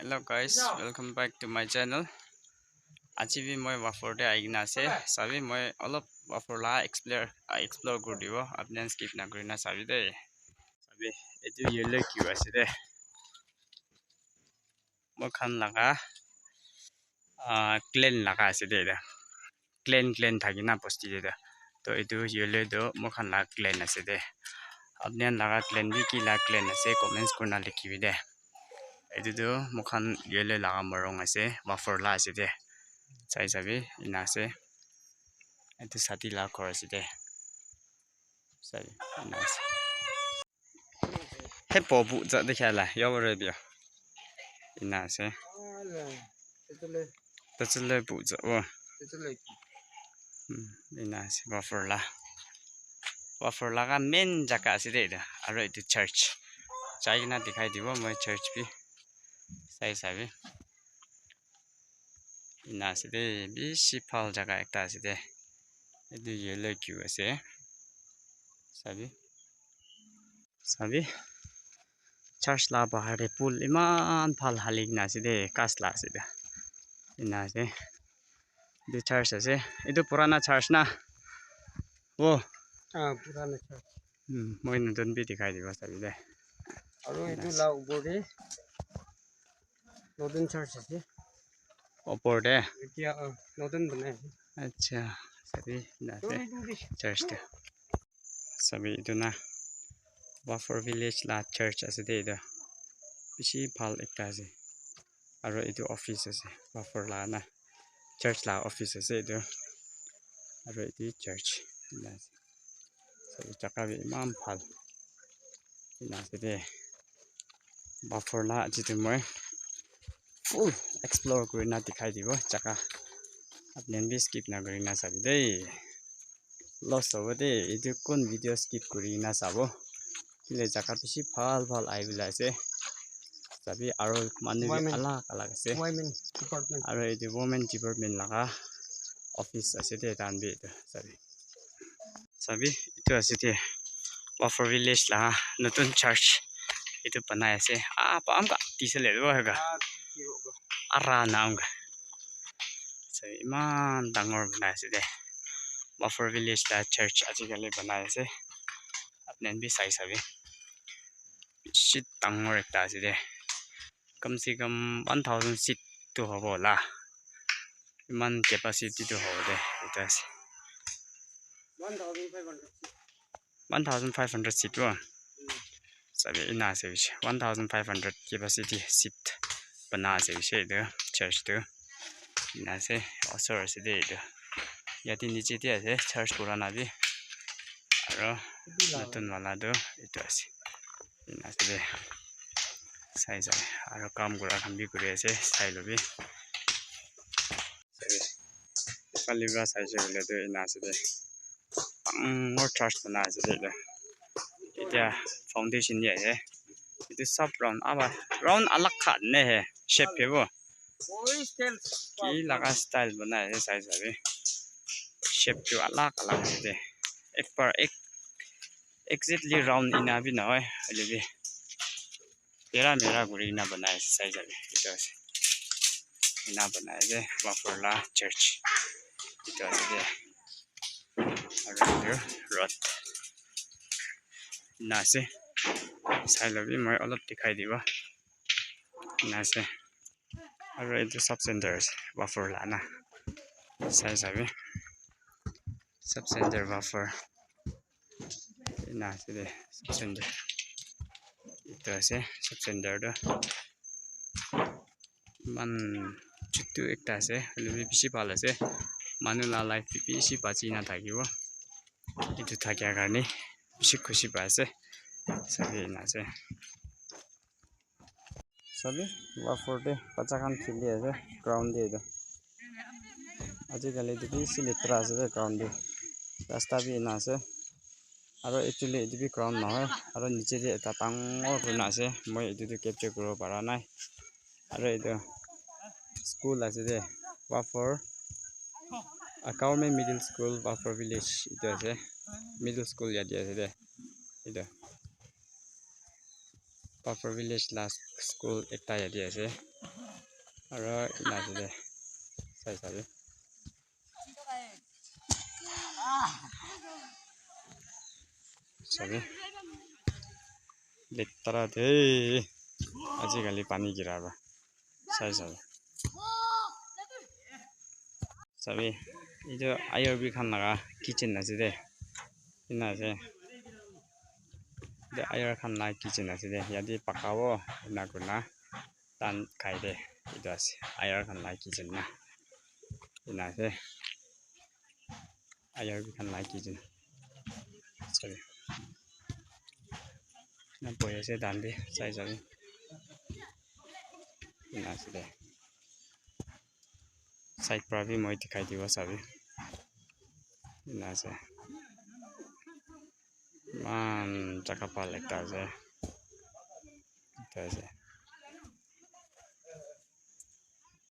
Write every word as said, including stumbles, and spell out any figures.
Hello guys, welcome back to my channel. Aji bi moi Wafor te ahi kena ase. Sabi moi olop Wafor la explore, ah, explore kuri dibo. Apni khan skip na kuri na sabi de. Sabi etu yellow queue ase de. Moi khan laga, ah, clan laga ase de etu. Clan clan thaki na bosti te toh. Toh etu yellow toh moi khan la clan ase de. Apni khan laga clan bi ki la clan ase comments kurina likhibi de. Etu toh moi khan yellow laga morung ase, Wafor la ase de. Sai sabi ena ase. Etu sati la ghor ase de. Sabi ena ase. He po bu za de khala yo re bio. Ena ase. Tatule bu za o. Hmm, ena ase Wafor la. Wafor laga main jaga ase de etu. Aro etu church. Jai kena dikhai dibo moi church bi. Sai sabi. Ena ase de, bishi bhal jaga ekta ase de. Etu yellow queue ase. Sabi. Sabi. Church la bahar te phul eman bhal hali kena ase de, ghas la ase de. Ena ase. Etu church ase. Etu purana church na. Oh. Ah, purana church. Hmm, moi notun bi dikhai dibo sabi de. Aro etu la upor te notun church ase. Upor te? Etia, ah, notun banai ase. Acha, sabi na ase. Church te. Sabi etu na Wafor village la church ase de etu. Bishi bhal ekta ase. Aro etu office ase. Wafor la na. Church la office ase etu. Aro etu church. Sabi jaga bi eman bhal. Ena ase de. Wafor la aji te moi full explore kurina dikhai dibo jaga. Apni khan bi skip na kurina sabi de. Loss hobo de. Etu kun video skip kurina sabo. Kile jaga bishi bhal bhal ahi bole ase. Sabi aro manu bi alak alak ase. Women department. Aro etu women department laga office ase de, tahan bi etu sabi. Sabi, etu ase de, Wafor village la notun church etu banai ase. Ah, pam ka tise le do ka. Ara naam ka. Sabi, eman dangor banai ase de. Wafor village la church ajikali banai ase. Apni khan bi sai sabi. Bishi dangor ekta ase de. Kam se kam one thousand seat tu hobo la. Eman capacity tu hobo de. Etu ase. One thousand five hundred seat wo. Sabi ena ase bishi. One thousand five hundred capacity seat bana ase bishi etu church tu. Ena ase. Osor ase de etu. Yate niche te ase church purana bi. Aro notun wala tu etu ase. Ena ase de. Sai sai. Aro kam kura khan bi kuri ase. Sai lobi. Sai. Phale para sai se koile tu ena ase de. Dangor church bana ase de etu. Etia foundation de ase. Etu sab round. Aba round alak khan ne he. Shape he wo. Ki laga style banai ase sai sabi. Shape tu alak alak ase de. Ek par ek exactly round ena bi nahoi. Hoile bi tera mera kuri kena banai ase sai sabi. Etu ase. Ena banai ase. Wafor la church. Etu ase de. Aro etu road. Ena ase. Sai lobi moi olop dikhai dibo. Ena ase. Aro etu sub center ase, Wafor la na. Sai sabi. Sub center Wafor. Ena ase de, sub center. Etu ase, sub center tu. Eman chutu ekta ase, hoile bi bishi bhal ase. Manu la life bi bishi bachi na thakibo. Etu thakia karne bishi khushi pai ase. Sabi ena ase. Sabi, Wafor te bacha khan kheli ase ground te etu. Ajikali etu bishi letera ase de ground te. Rasta bi ena ase. Aro actually etu bi ground nahoi. Aro niche te ekta dangor kurina ase. Moi etu tu capture kuribo para nai. Aro etu school ase de. Wafor, a government middle school, Wafor village. Etu ase. Middle school yate ase de. Etu. Wafor village la school ekta yate ase. Aro ena ase de. Sai sabi. Sabi. Letara de. Ajikali pani gira ba. Sai sabi. Sabi. Etu I R B khan laga kitchen ase de. Ena ase. Etu I R khan laga kitchen ase de. Yate pakabo ena kurina tan khai de. Etu ase. I R khan laga kitchen na. Ena ase. I R B khan laga kitchen. Sabi. Na bohi ase dan de. Sai sabi. Ena ase de. Side para bi moi dikhai dibo sabi. Ena ase. Eman jaga bhal ekta ase. Ekta ase.